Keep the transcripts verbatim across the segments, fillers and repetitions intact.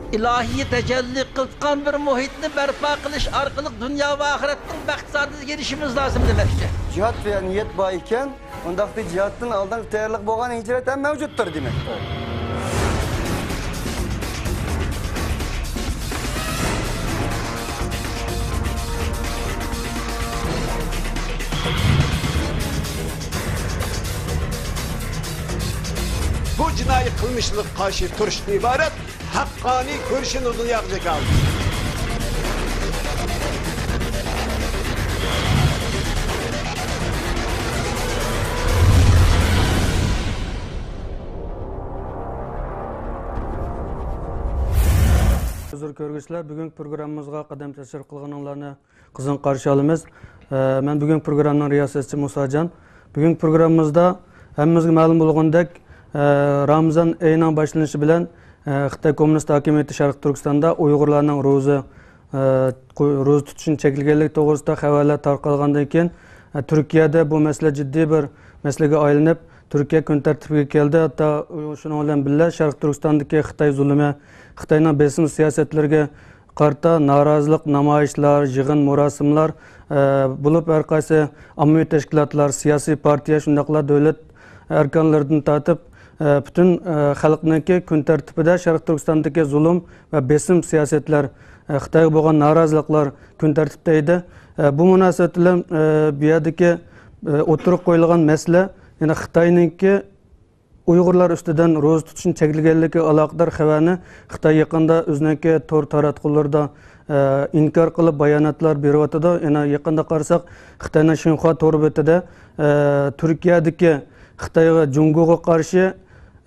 ئىلاھىي تەجەللى قىلىۋاتقان بىر مۇھىتنى بەرپا قىلىش ئارقىلىق دۇنيا ۋە ئاخىرەتنىڭ بەخت سائادىتىگە ئېرىشىشىمىز لازىم دېمەكچى. جىھاد ۋە نىيەت بار ئىكەن، ئۇنداقتا جىھادتىن ئالدىنقى تەييارلىق بولغان ھىجرەت ھەم مەۋجۇتتۇر دېمەكتۇر. بۇ جىنايى قىلمىشلارغا قارشى تۇرۇشتىن ئىبارەت ھەققانىي كۈرىشىنى دۇنياغا جاكارلىدى. ھۆرمەتلىك كۆرگۈچىلەر، بۈگۈنكى پروگراممىمىزغا قەدەم تەشرىپ قىلغىنىڭلارنى قىزغىن قارشى ئالىمىز. ئە، مەن بۈگۈن پروگراممىنىڭ رىياسەتچىسى مۇساجان. بۈگۈنكى پروگراممىمىزدا ھەممىمىزگە مەلۇم بولغىنىدەك، ئە، رامىزان ئېيىنىڭ باشلىنىشى بىلەن، ئە، خىتاي كوممۇنىست ھاكىمىيىتى شەرقىي تۈركىستاندا ئۇيغۇرلارنىڭ روزا، ئە، قو-، روزا تۇتۇشىنى چەكلىگەنلىكى توغرىسىدا خەۋەرلەر تارقالغاندىن كېيىن، ئە، تۈركىيەدە بۇ مەسىلە جىددىي بىر مەسىلىگە ئايلىنىپ، تۈركىيە كۈن تەرتىپىگە كەلدى. ھەتتا شۇنىڭ بىلەن بىللە، شەرقىي تۈركىستاندىكى خىتاي زۇلۇمى، خىتاينىڭ بېسىم سىياسەتلىرىگە قارىتا نارازىلىق نامايىشلار، يىغىن، مۇراسىملار، ئە، بولۇپ ھەر قايسى ئاممىۋى تەشكىلاتلار، سىياسىي پارتىيە، شۇنداقلا دۆلەت ئەركانلىرىدىن تارتىپ، ئە، پۈتۈن، ئە، خەلقنىڭكى كۈن تەرتىپىدە شەرقىي تۈركىستاندىكى زۇلۇم ۋە بېسىم سىياسەتلەر، ئە، خىتايغا بولغان نارازىلىقلار كۈن تەرتىپتە ئىدى. ئە، بۇ مۇناسىۋەت بىلەن، ئە، بۇ يەردىكى، ئە، ئوتتۇرىغا قويۇلغان مەسىلە، يەنى خىتاينىڭكى ئۇيغۇرلار ئۈستىدىن روزا تۇتۇشنى چەكلىگەنلىكى ئالاقىدار خەۋەرنى خىتاي يېقىندا ئۆزىنىڭكى تور تاراتقۇلىرىدا، ئە، ئىنكار قىلىپ باياناتلار بېرىۋاتىدۇ. يەنە يېقىندا قارىساق، خىتاينىڭ شىنخۇا تور بېتىدە، ئە، تۈركىيەدىكى خىتايغا، جۇڭگوغا قارشى،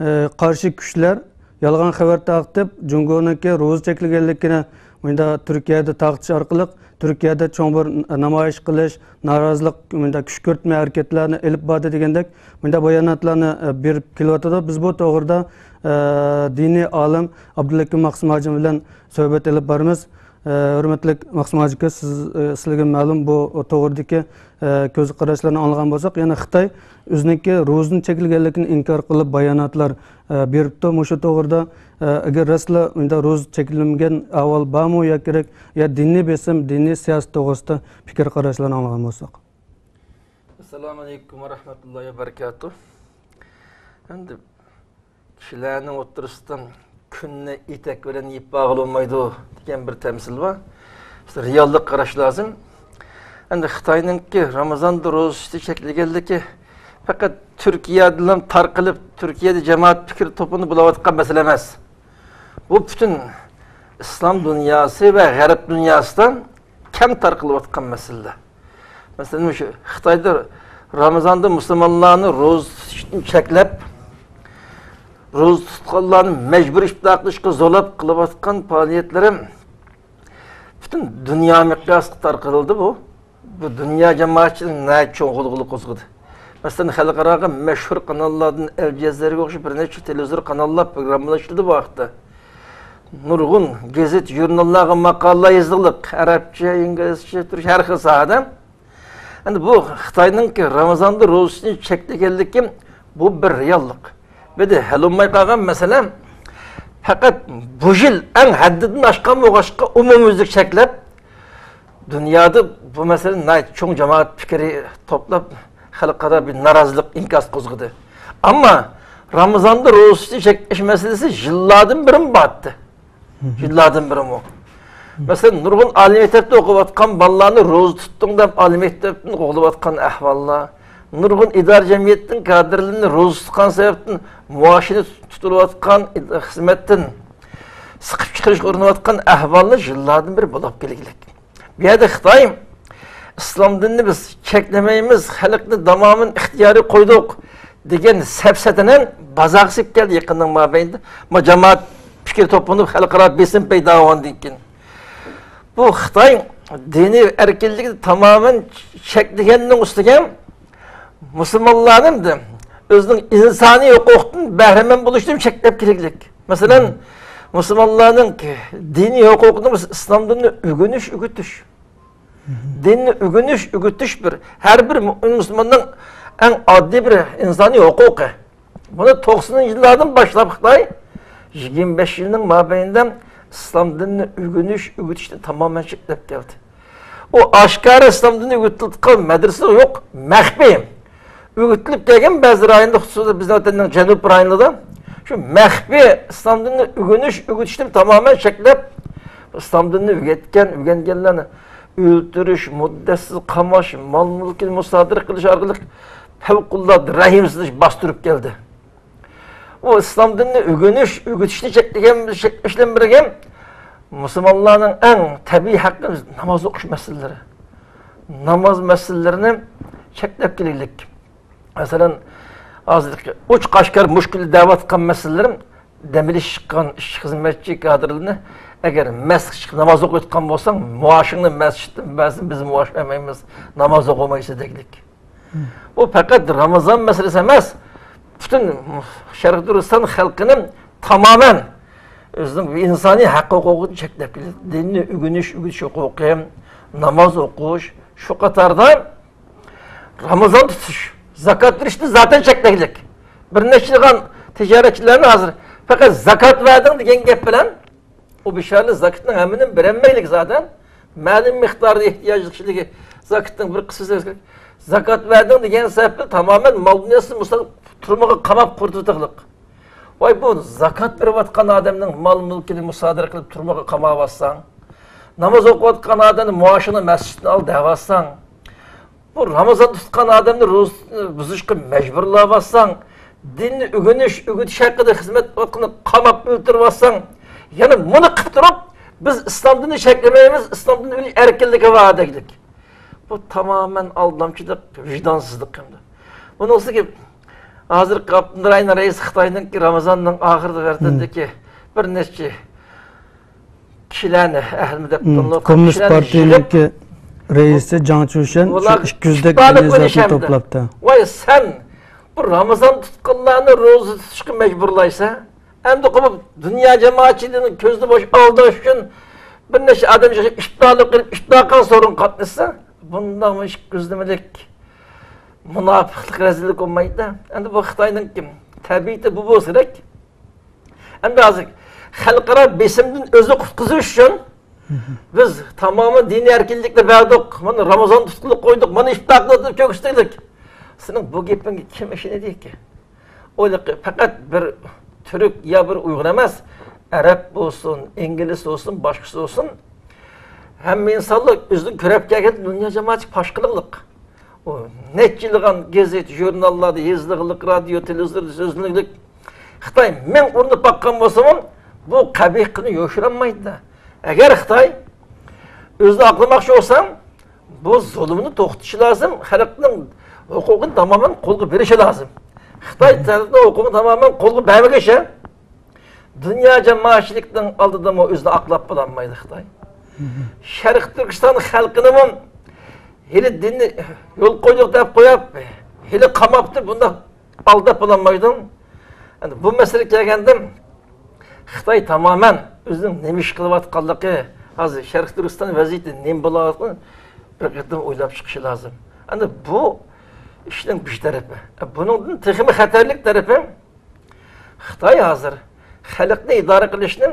ئە، قارشى كۈچلەر يالغان خەۋەر تارقىتىپ، جۇڭگونىڭكى روزا چەكلىگەنلىكىنى مۇنداق تۈركىيەدە تارقىتىش ئارقىلىق تۈركىيەدە چوڭ بىر نامايىش قىلىش، نارازىلىق، مۇنداق كۈشكۈرتمە ھەرىكەتلەرنى ئېلىپ باردى دېگەندەك مۇنداق باياناتلارنى، ئە، بېرىپ كېلىۋاتىدۇ. بىز بۇ توغرىدا، ئە، دىنىي ئالىم ئابدۇلھەكىم ماقسىم ھاجىم بىلەن سۆھبەت ئېلىپ بارىمىز. ئە، ھۆرمەتلىك ماقسىم ھاجى ئاكا، سىز، ئە، سىلەرگە مەلۇم بۇ توغرىدىكى، ئە، كۆز قاراشلارنى ئاڭلىغان بولساق، يەنە خىتاي ئۆزىنىڭكى روزىنى چەكلىگەنلىكىنى ئىنكار قىلىپ باياناتلار، ئە، بېرىپتۇ. مۇشۇ توغرىدا، ئە، ئەگەر راستلا مۇنداق روزا چەكلىمىگەن ئەھۋال بارمۇ يا كېرەك، يا دىنىي بېسىم، دىنىي سىياسەت توغرىسىدا پىكىر قاراشلارنى ئاڭلىغان بولساق. ئەسسالامۇ ئەلەيكۇم ۋە رەھمەتۇللاھى ۋە بەرىكاتۇھ. ئەمدى كىشىلەرنىڭ ئوتتۇرىسىدا «كۈننى ئېتەك بىلەن يېپىپ بارغىلى بولمايدۇ» دېگەن بىر تەمسىل بار. بىز رېئاللىققا قاراش لازىم. ئەمدى خىتاينىڭكى رامىزاندا روزا تۇتۇشنى چەكلىگەنلىكى پەقەت تۈركىيەدىلا تارقىلىپ، تۈركىيەدە جامائەت پىكرى توپىنى بولاۋاتقان مەسىلە ئەمەس. بۇ پۈتۈن ئىسلام دۇنياسى ۋە غەرب دۇنياسىدا كەڭ تارقىلىۋاتقان مەسىلىلەر. مەسىلەن، مۇشۇ خىتايدا رامىزاندا مۇسۇلمانلارنى روزا تۇتۇشتىن چەكلەپ، روزا تۇتقانلارنى مەجبۇرىي ئىپتار قىلىشقا زورلاپ قىلىۋاتقان پائالىيەتلىرى پۈتۈن دۇنيا مىقياسىدا تارقىلدى بۇ. بۇ دۇنيا جامائەتچىلىكىنى ناھايىتى چوڭ غۇلغۇلا قوزغىدى. مەسىلەن، خەلقئاراغا مەشھۇر قاناللاردىن ئەل جەزىرەگە ئوخشاش بىر نەچچە تېلېۋىزور قاناللار پروگراممىلار ئىشلىدى بۇ ھەقتە. نۇرغۇن گېزىت، ژۇرناللارغا ماقالىلەر يېزىلدى، ئەرەبچە، ئىنگلىزچە، تۈركچە، ھەر خىل ساھەدە. ئەمدى بۇ خىتاينىڭكى رامىزاندا روزىسىنى چەكلىگەنلىكى بۇ بىر رېئاللىق. بىردە ھەل بولماي قالغان مەسىلە، پەقەت بۇ يىل ئەڭ ھەددىدىن ئاشقان بولغاچقا ئومۇميۈزلۈك چەكلەپ، دۇنيادا بۇ مەسىلە ناھايىتى چوڭ جامائەت پىكرى توپلاپ، خەلقئارا بىر نارازىلىق ئىنكاس قوزغىدى. ئەمما رامىزاندا روزىسى چەكلەش مەسىلىسى يىللاردىن بېرى بارتتى. يىللاردىن بېرىمۇ. مەسىلەن، نۇرغۇن ئالىي مەكتەپتە ئوقۇۋاتقان بالىلارنى روزا تۇتتۇڭ دەپ ئالىي مەكتەپتىن قوغلىۋاتقان ئەھۋاللار، نۇرغۇن ئىدارە جەمئىيەتنىڭ كادىرلىرىنى روزا تۇتقان سەۋەبتىن مائاشىنى تۇتۇلۇۋاتقان، خىزمەتتىن سىقىپ چىقىرىشقا ئۇرۇنۇۋاتقان ئەھۋاللار يىللاردىن بېرى بولۇپ كەلگۈلۈك. بۇ يەردە خىتاي «ئىسلام دىنىنى بىز چەكلىمەيمىز، خەلقنى تامامەن ئىختىيارىي قويدۇق» دېگەن سەپسەتىنى بازارغا سېلىپ كەلدى يېقىننىڭ مابەينىدە. ما جامائەت پىكىر توپلىنىپ، خەلقئارا بېسىم پەيدا بولغاندىن كېيىن. بۇ خىتاي دىنىي ئەركىنلىكنى تامامەن چەكلىگەننىڭ ئۈستىگە مۇسۇلمانلارنىڭ ئۆزىنىڭ ئىنسانىي ھوقۇقتىن بەھرىمەن بولۇشىنى چەكلەپ كېلىگلىك. مەسىلەن، مۇسۇلمانلارنىڭ دىنىي ھوقۇقىنى بىز ئىسلام دىنىنى ئۆگىنىش، ئۆگىتىش. دىننى ئۆگىنىش، ئۆگىتىش بىر، ھەر بىر مۇئمىن مۇسۇلماننىڭ ئەڭ ئاددىي بىر ئىنسانىي ھوقۇقى. بۇنى توقسىنىنچى يىللاردىن باشلاپ خىتاي يىگىرمە بەش يىلنىڭ مابەينىدە ئىسلام دىنىنى ئۆگىنىش، ئۆگىتىشنى تامامەن چەكلەپ كەلدى. ئۇ ئاشكارا ئىسلام دىنى ئۆگىتىلىدىغان مەدرىسە يوق، مەخپىي. ئۆگىتىلىپ كەلگەن بەزى رايوندا، خۇسۇسەن بىزنىڭ ۋەتەننىڭ جەنۇب رايونىدا شۇ مەخپىي ئىسلام دىنىنى ئۆگىنىش، ئۆگىتىشنى تامامەن چەكلەپ، ئىسلام دىنىنى ئۆگەتكەن، ئۆگەنگەنلەرنى ئۆلتۈرۈش، مۇددەتسىز قاماش، مال-مۈلكىنى مۇسادىرە قىلىش ئارقىلىق پەۋقۇلئاددە رەھىمسىز باستۇرۇپ كەلدى. ئۇ ئىسلام دىنىنى ئۆگىنىش، ئۆگىتىشنى چەكلىگەن، چەكلەش بىلەن بىرگە، مۇسۇلمانلارنىڭ ئەڭ تەبىئىي ھەققى ناماز ئوقۇش مەسىلىلىرى. ناماز مەسىلىلىرىنى چەكلەپ كېلەيلىك. مەسىلەن، ھازىرقى ئوچۇق ئاشكارا مۈشكۈل دەۋاتقان مەسىلىلىرىم، دەم ئېلىش چىققان ئىشچى، خىزمەتچى كادىرلىرىنى، ئەگەر مەسچىتكە چىقىپ ناماز ئوقۇيدىغان بولساڭ، مائاشىڭنى مەسچىتتىن بەرسىڭ، بىز مائاش بەرمەيمىز، ناماز ئوقۇمايسىز دېگۈدەك. بۇ پەقەت رامىزان مەسىلىسى ئەمەس، پۈتۈن شەرقىي تۈركىستان خەلقىنى تامامەن ئۆزىنىڭ ئىنسانىي ھەق ھوقۇقىنى چەكلەپ كېلىدۇ. دىننى ئۆگىنىش، ئۆگىتىش ھوقۇقى، ناماز ئوقۇش، شۇ قاتاردا رامىزان تۇتۇش، زاكات بېرىشنى زاتەن چەكلەيلىك. بىر نەچچىلىغان تىجارەتچىلەرنى ھازىر پەقەت زاكات بەردىڭ دېگەن گەپ بىلەن، ئۇ بىچارىلەر زاكىتنىڭ ھەممىنى بېرەلمەيلىك زادەن. مەلۇم مىقداردا ئېھتىياجلىق كىشىلەرگە زاكىتنىڭ بىر قىسمى، زاكات بەردىڭ دېگەن سەۋەب بىلەن تامامەن مال دۇنياسىنى مۇشۇنداق تۈرمىگە قاماپ قۇرۇتۇۋېتىقلىق. ۋاي، بۇ زاكات بېرىۋاتقان ئادەمنىڭ مال مۈلكىنى مۇسادىرە قىلىپ تۈرمىگە قاماۋاتساڭ، ناماز ئوقۇۋاتقان ئادەمنى مائاشىنى مەسچىتتىن ئال دەۋاتساڭ، بۇ رامىزان تۇتقان ئادەمنى روزىنى بۇزۇشقا مەجبۇرلاۋاتساڭ، دىننى ئۆگىنىش، ئۆگىتىش ھەققىدە خىزمەت ۋاقتىنى قاماپ ئۆلتۈرۈۋاتساڭ، يەنە بۇنى قىلىپ تۇرۇپ، بىز ئىسلام دىنىنى چەكلىمەيمىز، ئىسلام دىنى ئۆلۈش ئەركىنلىكى بار دەيلىك. بۇ تامامەن ئالدامچىلىق، ۋىجدانسىزلىق ھەمدە. بۇنىڭ ئۈستىگە ھازىرقى ئاپتونوم رايون رەئىسى خىتاينىڭكى رامىزاننىڭ ئاخىرىدا ۋەتەندىكى بىر نەچچە كىشىلەرنى ئەھلىمۇ دەپ، كوممۇنىست پارتىيىنىڭكى رەئىسى جاڭ چۈشەن شۇ ئىككى يۈزدەك ئىپتاللىق بىلەن ئىنساننى توپلاپتۇ. ۋاي سەن، بۇ رامىزان تۇتقانلارنى روزا تۇتۇشقا مەجبۇرلايسەن. ئەمدى قوپۇپ دۇنيا جامائەتچىلىكىنىڭ كۆزىنى بوش ئالداش ئۈچۈن بىر نەچچە ئادەم ئىپتارلىق قىلىپ، ئىپتارخان سورۇنغا قاتناشسا، بۇنداق مۇشۇ كۆزلىمىلىك مۇناپىقلىق، رەزىللىك بولمايدۇ. ئەمدى بۇ خىتاينىڭ كىم؟ تەبىئىتى بۇ بولسا كېرەك. ئەمدى ھازىر خەلقئارا بېسىمدىن ئۆزىنى قۇتقۇزۇش ئۈچۈن، بىز تامامەن دىنىي ئەركىنلىكنى بەردۇق، مانا رامىزان تۇتقىلى قويدۇق، مانا ئىپتار قىلدۇق دەپ كۆرسىتەيلىك. سېنىڭ بۇ گېپىڭگە كىم ئىشىنىدىكى؟ ئۇ پەقەت بىر تۈرك يا بىر ئۇيغۇر ئەمەس، ئەرەب بولسۇن، ئىنگلىز بولسۇن، باشقىسى بولسۇن، ھەممە ئىنسانلار ئۆزىنىڭ كۆرۈپ كەلگەن دۇنيا جامائەتچىلىكى پاش قىلىقلىق. ئۇ نەچچە يىللىغان گېزىت، ژۇرناللاردا يېزىلغىلىق، رادىيو، تېلېۋىزوردا سۆزلىنىگلىك. خىتاي مىڭ ئۇرۇنۇپ باققان بولسىمۇ، بۇ قەبىھ قىلىقنى يوشۇرالمايدۇ. ئەگەر خىتاي ئۆزىنى ئاقلىماقچى بولسا، بۇ زۇلۇمنى توختىتىشى لازىم، خەلقنىڭ ھوقۇقىنى تامامەن قولغا بېرىشى لازىم. خىتاي خەلقنىڭ ھوقۇقىنى تامامەن قولغا بەرمىگەچ، دۇنيا جامائەتچىلىكىنىڭ ئالدىدىمۇ ئۆزىنى ئاقلاپ بولالمايدۇ خىتاي. شەرقىي تۈركىستان خەلقىنىمۇ ھېلى دىننى يول قويدۇق دەپ قويۇپ، ھېلى قاماپتۇ، بۇنداق ئالداپ بولالمايدۇ. ئەمدى بۇ مەسىلىگە كەلگەندە، خىتاي تامامەن ئۆزىنىڭ نېمە ئىش قىلىۋاتقانلىقى، ھازىر شەرقىي تۈركىستان ۋەزىيىتى نېمە بولۇۋاتقانلىقىنى بىر قېتىم ئويلاپ چىقىشى لازىم. ئەمدى بۇ ئىشنىڭ بىر تەرىپى. بۇنىڭدىن تېخىمۇ خەتەرلىك تەرىپى، خىتاي ھازىر خەلقنى ئىدارە قىلىشنى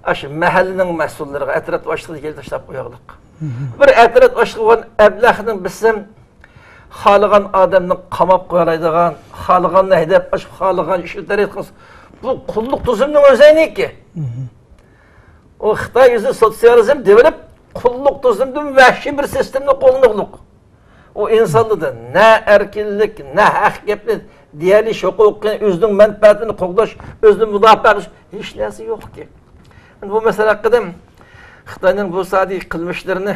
ئاشۇ مەھەللىنىڭ مەسئۇللىرىغا، ئەترەت باشلىقىغا تاشلاپ قويغانلىق. بىر ئەترەت باشلىقى بولغان ئەبلەخنىڭ بىسىم خالىغان ئادەمنى قاماپ قويالايدىغان، خالىغاننى ھەيدەپ، خالىغان ئىشنى تەرەت قىلسا، بۇ قۇللۇق تۈزۈمنىڭ ئۆزى ئەينىكى. ئۇ خىتاي ئۆزى سوتسىيالىزم دېۋىلىپ، قۇللۇق تۈزۈمدىن ۋەھشىي بىر سىستېمىنى قوللىنىقلىق. ئۇ ئىنسانلاردا نە ئەركىنلىك، نە ھەق گەپنى دېيەلىش ھوقۇقى، ئۆزىنىڭ مەنپەئەتىنى قوغداش، ئۆزىنى مۇداپىئە قىلىش ھېچ نەرسە يوقكى. بۇ مەسىلە ھەققىدە خىتاينىڭ بۇ ساھەدىكى قىلمىشلىرىنى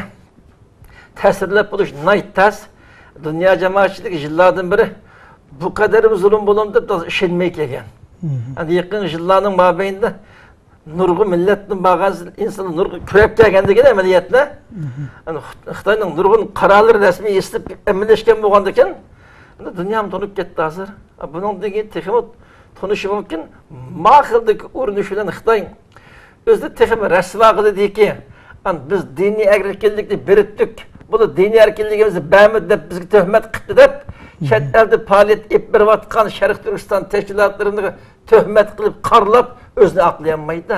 تەسۋىرلەپ بولۇش ناھايىتى تەس. دۇنيا جامائەتچىلىكى يىللاردىن بېرى بۇ قەدەر زۇلۇم بولامدۇ دەپ ئىشەنمەي كەلگەن. ئەمدى يېقىنقى يىللارنىڭ مابەينىدە نۇرغۇن مىللەتتىن بارغان ئىنسانلار نۇرغۇن كۆرۈپ كەلگەندىكىن ئەمەلىيەتتە، يەنى خىتاينىڭ نۇرغۇن قارارلىرى رەسمىي ئېسىلىپ ئەمەلىيلەشكەن بولغاندىكىن، ئەمدى دۇنيامۇ تونۇپ كەتتى ھازىر. بۇنىڭدىن كېيىن تېخىمۇ تونۇشى مۇمكىن. ما خىلدىكى ئۇرۇنۇش بىلەن خىتاي ئۆزىنى تېخىمۇ رەسۋا قىلىدىكى، ئان بىز دىنىي ئەركىنلىكنى بېرىتتۇق، بۇلا دىنىي ئەركىنلىكىمىزنى بەرمىدى دەپ بىزگە تۆھمەت قىپتۇ دەپ، چەت ئەلدە پائالىيەت ئېلىپ بېرىۋاتقان شەرقىي تۈركىستان تەشكىلاتلىرىنى تۆھمەت قىلىپ، قارىلاپ، ئۆزىنى ئاقلىيالمايدۇ.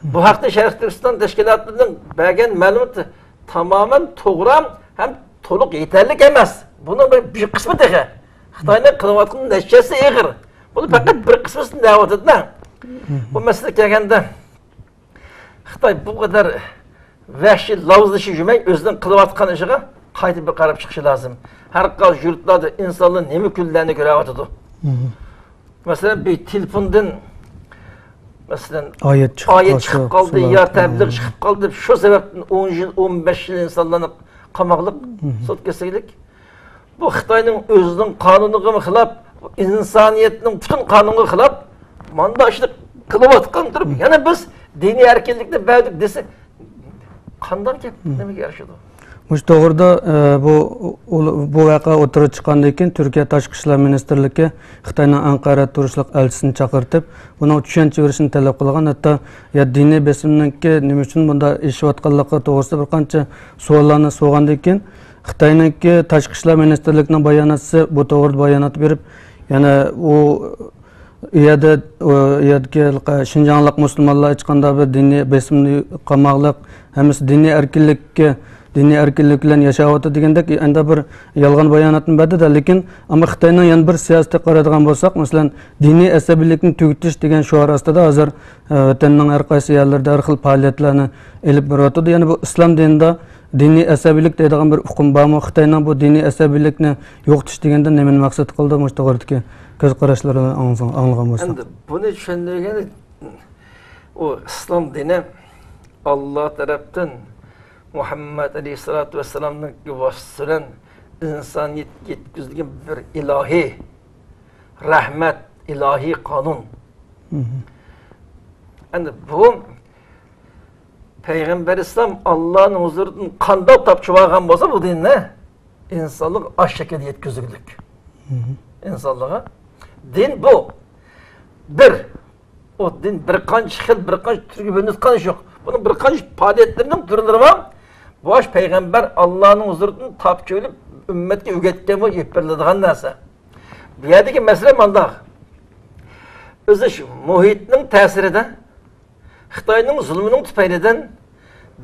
بۇ ھەقتە شەرقىي تۈركىستان تەشكىلاتىنىڭ بەرگەن مەلۇماتى تامامەن توغرا ھەم تولۇق يېتەرلىك ئەمەس. بۇنىڭ بىر، بىر قىسمى تېخى. خىتاينىڭ قىلىۋاتقان نەتىجىسى ئېغىر. بۇنى پەقەت بىر قىسمىسىنى دەۋاتىدۇ. بۇ مەسىلىگە كەلگەندە، خىتاي بۇ قەدەر ۋەھشىي لاۋزىلىشىپ يۈرمەي، ئۆزىنىڭ قىلىۋاتقان ئىشىغا قايتا بىر قاراپ چىقىشى لازىم. ھەر قايسى يۇرتلاردا ئىنسانلار نېمە كۈنلەرنى كۆرۈۋاتىدۇ. مەسىلەن، بىر تېلېفوندىن، مەسىلەن، ئايەت چىقىپ قالدى يا تەبلىغ چىقىپ قالدى دەپ، شۇ سەۋەبتىن ئون يىل، ئون بەش يىل ئىنسانلارنى قاماقلىق، سوتقا سېلىپ، بۇ خىتاينىڭ ئۆزىنىڭ قانۇنىغىمۇ خىلاپ، ئىنسانىيەتنىڭ پۈتۈن قانۇنىغا خىلاپ، مانداق ئىشنى قىلىۋاتقان تۇرۇپ، يەنە بىز دىنىي ئەركىنلىكنى بەردۇق دېسە، قانداق گەپ؟ نېمىگە يارىشىدۇ؟ مۇشۇ توغرىدا، ئە، بۇ، بۇ ۋەقە ئوتتۇرىغا چىققاندىن كېيىن، تۈركىيە تاشقى ئىشلار مىنىستىرلىكى خىتاينىڭ ئەنقەرەدە تۇرۇشلۇق ئەلچىسىنى چاقىرتىپ، بۇنىڭغا چۈشەنچە بېرىشنى تەلەپ قىلغان. ھەتتا، يا دىنىي بېسىمنىڭكى نېمە ئۈچۈن بۇنداق ئېشىۋاتقانلىقى توغرىسىدا بىر قانچە سوئاللارنى سورىغاندىن كېيىن، خىتاينىڭكى تاشقى ئىشلار مىنىستىرلىكىنىڭ باياناتچىسى بۇ توغرىدا بايانات بېرىپ، يەنە ئۇ، ئۇ يەردە، ئۇ يەردىكى شىنجاڭلىق مۇسۇلمانلار ھېچقانداق بىر دىنىي بېسىمنى قاماقلىق، ھەممىسى دىنىي ئەركىنلىككە، دىنىي ئەركىنلىك بىلەن ياشاۋاتىدۇ دېگەندەك ئەندە بىر يالغان باياناتنى بەردى-دە. لېكىن، ئەمما خىتاينىڭ يەنە بىر سىياسىتىگە قارايدىغان بولساق، مەسىلەن، دىنىي ئەسەبىيلىكنى تۈگىتىش دېگەن شوئار ئاستىدا ھازىر، ئە، ۋەتەننىڭ ھەر قايسى يەرلىرىدە ھەر خىل پائالىيەتلەرنى ئېلىپ بېرىۋاتىدۇ. يەنە بۇ ئىسلام دىنىدا دىنىي ئەسەبىيلىك دەيدىغان بىر ئۇقۇم بارمۇ؟ خىتاينىڭ بۇ دىنىي ئەسەبىيلىكنى يوقىتىش دېگەندە نېمىنى مەقسەت قىلىدۇ؟ مۇشۇ توغرىدىكى كۆز قاراشلىرىنى ئاڭلىساڭ، ئاڭلىغان بولساق. ئەمدى بۇنى چۈشەندۈرگەن، ئۇ ئىسلام دىنى ئاللا تەرەپتىن مۇھەممەد ئەلەيھىسسالاتۇ ۋەسسالامنىڭ ۋاسىتىسى بىلەن ئىنسانىيەتكە يەتكۈزۈلگەن بىر ئىلاھىي رەھمەت، ئىلاھىي قانۇن. مم. ئەمدى بۇ پەيغەمبەر ئەلەيھىسسالام ئاللانىڭ ھۇزۇرىدىن قانداق تاپشۇرۇۋالغان بولسا بۇ دىننى، ئىنسانلىق ئاشۇ شەكىلدە يەتكۈزگۈلۈك. مم. ئىنسانلىققا. دىن بۇ. بىر. ئۇ دىن بىر قانچە خىل، بىر قانچە تۈرگە بۆلۈنۈۋاتقان ئىش يوق. بۇنىڭ بىر قانچە پائالىيەتلىرىنىڭ تۈرلىرى بار. بۇ ئاش پەيغەمبەر ئاللانىڭ ھۇزۇرىدىن تاپشۇرۇپ ئۈممەتكە ئۆگەتكەن بولۇپ ئېلىپ بېرىلىدىغان نەرسە. بۇ يەردىكى مەسىلە مانداق. ئۆزى شۇ مۇھىتنىڭ تەسىرىدە، خىتاينىڭ زۇلمىنىڭ تۈپەيلىدىن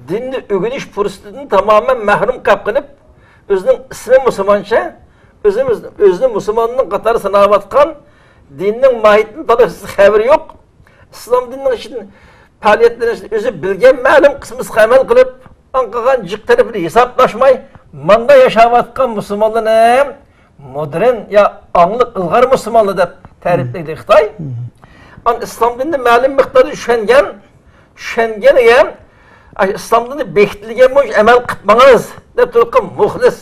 دىننى ئۆگىنىش پۇرسىتىدىن تامامەن مەھرۇم قېلىپ قېلىپ، ئۆزىنىڭ ئىسمى مۇسۇلمانچە، ئۆزىمىز، ئۆزىنى مۇسۇلماننىڭ قاتارىدا ساناۋاتقان، دىننىڭ ماھىيىتىدىن تولۇق خەۋىرى يوق، ئىسلام دىنىنىڭ ئىچىدىن پائالىيەتلىرىنى ئۆزى بىلگەن مەلۇم قىسمىغا ئەمەل قىلىپ، ئاڭ قالغان جىق تەرىپىنى ھېسابلاشماي، ماندا ياشاۋاتقان مۇسۇلمانلارنى مودېرن يا ئاڭلىق ئىلغار مۇسۇلمانلار دەپ تەرىپلەيدۇ خىتاي. مم. ئان ئىسلام دىنىنى مەلۇم مىقداردا چۈشەنگەن، چۈشەنگەن ھەم، ئاي، ئىسلام دىنى بېكىتىلگەن بويىچە ئەمەل قىلىپ ماڭىمىز دەپ تۇرغان مۇخلىس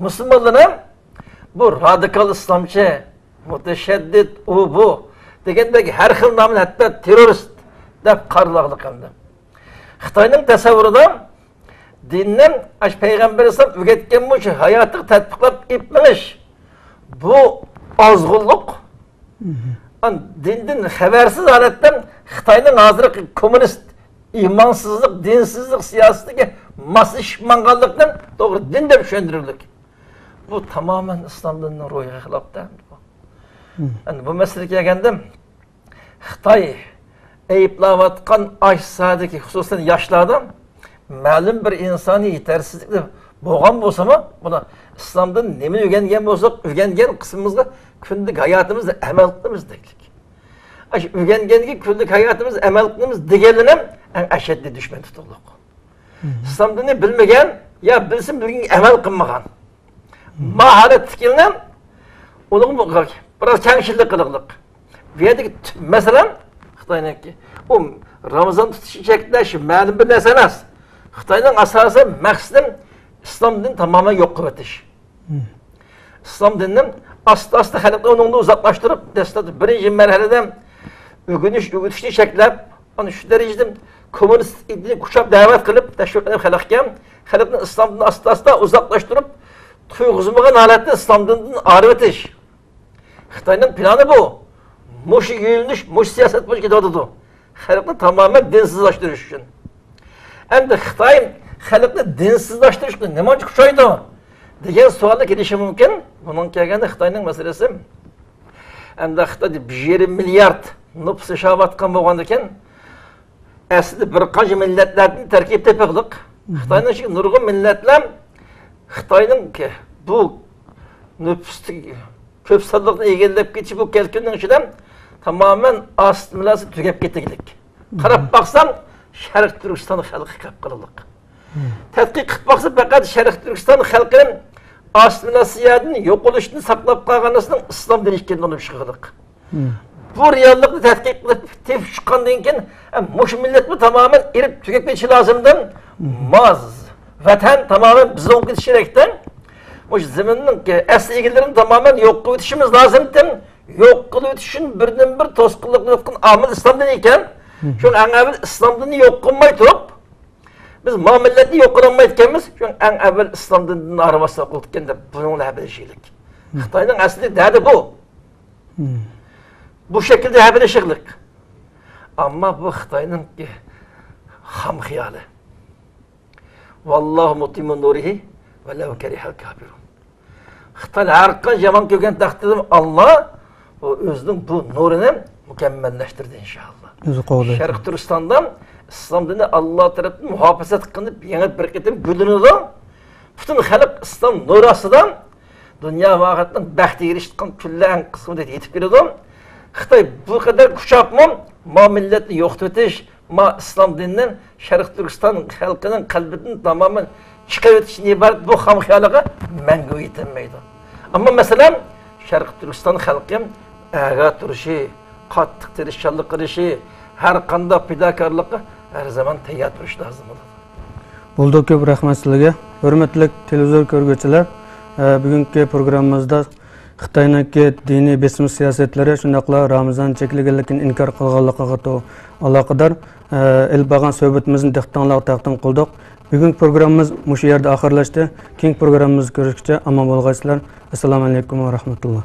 مۇسۇلمانلارنى بۇ رادىكال ئىسلامچى، مۇتەشەددىت، ئۇ بۇ دېگەندەك ھەر خىل نامنى، ھەتتا تېررورىست دەپ قارىلاقلىق قىلدى. خىتاينىڭ تەسەۋۋۇرىدا دىننى ئاشۇ پەيغەمبەر ئەلەيھىسسالام ئۆگەتكەن بويىچە ھاياتىغا تەتبىقلاپ ئېلىپ مېڭىش، بۇ ئازغۇنلۇق. مم. ئان دىندىن خەۋەرسىز ھالەتتە خىتاينىڭ ھازىرقى كوممۇنىست، ئىمانسىزلىق، دىنسىزلىق سىياسىتىگە ماسلىشىپ ماڭغانلىقتىن توغرا دىن دەپ چۈشەندۈرۈلدى. بۇ تامامەن ئىسلام دىنىنىڭ روھىغا خىلاپتە. مم. ئەمدى بۇ مەسىلىگە كەلگەندە، خىتاي ئەيىبلەۋاتقان ئاشۇ ساھەدىكى، خۇسۇسەن ياشلاردا مەلۇم بىر ئىنسانىي يېتەرسىزلىكلەر بولغان بولسىمۇ، بۇلار ئىسلامدىن نېمىنى ئۆگەنگەن بولساق، ئۆگەنگەن قىسمىمىزغا كۈندىلىك ھاياتىمىزدا ئەمەل قىلىمىز دەيلىك. ئاشۇ ئۆگەنگەنگە كۈندىلىك ھاياتىمىزدا ئەمەل قىلىمىز دېگەنلىرىنى ئەڭ ئەشەددىي دۈشمەن تۇتۇقلۇق. مم. ئىسلام دىنىنى بىلمىگەن يا بىلسىمۇ بىلگەنگە ئەمەل قىلمىغان. مم. ما ھالەتتىكىلەرنى ئۇنىڭغا بىراز كەڭچىللىك قىلىقلىق. بۇ يەردىكى تۈپ مەسىلە خىتاينىڭكى. ئۇ رامىزان تۇتۇشنى چەكلەش مەلۇم بىر نەرسە ئەمەس. خىتاينىڭ ئاساسىي مەقسىتى ئىسلام دىنىنى تامامەن يوق قىلىۋېتىش. مم. ئىسلام دىنىنى ئاستا-ئاستا خەلقنى ئۇنىڭدىن ئۇزاقلاشتۇرۇپ، دەسلەپتە بىرىنچى مەرھەلىدە ئۆگىنىش، ئۆگىتىشنى چەكلەپ، ئانا شۇ دەرىجىدە كوممۇنىست ئىدىيىنى كۈچەپ دەۋەت قىلىپ، تەشۋىق قىلىپ خەلقكە، خەلقنى ئىسلامدىن ئاستا-ئاستا ئۇزاقلاشتۇرۇپ، تۇيغۇزمىغان ھالەتتە ئىسلام دىنىدىن ئايرىۋېتىش. خىتاينىڭ پىلانى بۇ. مۇشۇ يۆنىلىش، مۇشۇ سىياسەت بويىچە كېتىۋاتىدۇ. خەلقنى تامامەن دىنسىزلاشتۇرۇش ئۈچۈن. ئەمدى خىتاي خەلقنى دىنسىزلاشتۇرۇشقا نېمانچە كۈچەيدۇ دېگەن سوئاللار كېلىشى مۇمكىن. بۇنىڭ كەلگەندە خىتاينىڭ مەسىلىسى، ئەمدى خىتايدا بىر يېرىم مىليارد نوپۇس ياشاۋاتقان بولغاندىكىن، ئەسلىدە بىر قانچە مىللەتلەردىن تەركىب تېپىقلىق. خىتاينىڭ ئىچىدىكى نۇرغۇن مىللەتلەر خىتاينىڭ بۇ نوپۇستىكى كۆپ سانلىقنى ئىگىلەپ كېتىشى بۇ كەلكۈننىڭ ئىچىدە تامامەن ئاستىمىلاسى تۈگەپ كېتىگلىك. قاراپ باقساڭ، شەرقىي تۈركىستان خەلقى قاپقارىلىق. تەتقىق قىلىپ باقسا، پەقەت شەرقىي تۈركىستان خەلقى ئاسسىمىلياتسىيەدىن، يوقىلىشتىن ساقلاپ قالغان نەرسىنىڭ ئىسلام دىنى ئىكەنلىكى ئۇقۇپ چىقىقلىق. بۇ رېئاللىقنى تەتقىق قىلىپ تېپىپ چىققاندىن كېيىن، ئە، مۇشۇ مىللەتمۇ تامامەن ئېرىپ تۈگەپ كېتىشى لازىمدىن، ماز ۋەتەن تامامەن بىزنىڭ بولۇپ كېتىشى كېرەكتىن، مۇشۇ زېمىننىڭ ئەسلى ئىگىلىرىنى تامامەن يوق قىلىۋېتىشىمىز لازىمدىن، يوق قىلىۋېتىش ئۈچۈن بىردىنبىر توسقۇنلۇق قىلىۋاتقان ئامىل ئىسلام دىنى ئىكەن. شۇڭا ئەڭ ئەۋۋەل ئىسلام دىنىنى يوق قىلماي تۇرۇپ، بىز ما مىللەتنى يوق قىلالمايدىكەنمىز، شۇڭا ئەڭ ئەۋۋەل ئىسلام دىنىدىن ھارۋاسلىق قىلىدىكەن دەپ بۇنىڭ بىلەن ھەپىلىشىگلىك. خىتاينىڭ ئەسلى دەردى بۇ. بۇ شەكىلدە ھەپىلىشىگلىك. ئەمما بۇ خىتاينىڭكى خام خىيالى. ۋاللاھۇ مۇتىممۇ نۇرىھى ۋەلەۋ كەرىھەل كافىرۇن. خىتاي ھەر قانچە يامان كۆرگەن تەقدىردىمۇ، ئاللا ئۇ ئۆزىنىڭ بۇ نۇرىنى مۇكەممەللەشتۈردى، ئىنشائاللا. ئۆزى قوغدايدۇ. شەرقىي تۈركىستاندا ئىسلام دىنى ئاللا تەرەپتىن مۇھاپىزەت قىلىنىپ، يېڭى بىر قېتىم گۈللىنىدۇ. پۈتۈن خەلق ئىسلام نۇرى ئاستىدا دۇنيا ۋە ئاخىرەتنىڭ بەختىگە ئېرىشىدىغان كۈنلەر ئەڭ قىسقىمۇ يېتىپ كېلىدۇ. خىتاي بۇ قەدەر كۈچ ئاپمۇ، ما مىللەتنى يوقىتىۋېتىش، ما ئىسلام دىنىنى شەرقىي تۈركىستان خەلقىنىڭ قەلبىدىن تامامەن چىقىرىۋېتىشتىن ئىبارەت بۇ خام خىيالىغا مەڭگۈ يېتەلمەيدۇ. ئەمما مەسىلەن، شەرقىي تۈركىستان خەلقى ئەگە تۇرۇشى، قاتتىق تىرىشچانلىق قىلىشى، ھەر قانداق پىداكارلىققا ھەر زامان تەييار تۇرۇشى لازىم بولىدۇ. بولدى، كۆپ رەھمەت سىلەرگە. ھۆرمەتلىك تېلېۋىزور كۆرگۈچىلەر، ئە، بۈگۈنكى پروگراممىمىزدا خىتاينىڭكى دىنىي بېسىم سىياسەتلىرى، شۇنداقلا رامىزان چەكلىگەنلىكىنى ئىنكار قىلغانلىقىغا تو-، ئالاقىدار، ئە، ئېلىپ بارغان سۆھبىتىمىزنى دىققىتىڭلارغا تەقدىم قىلدۇق. بۈگۈنكى پروگراممىمىز مۇشۇ يەردە ئاخىرلاشتى. كېيىنكى پروگراممىمىزدا كۆرۈشكىچە ئامان بولغايسىلەر. ئەسسالامۇ ئەلەيكۇم ۋە رەھمەتۇللا.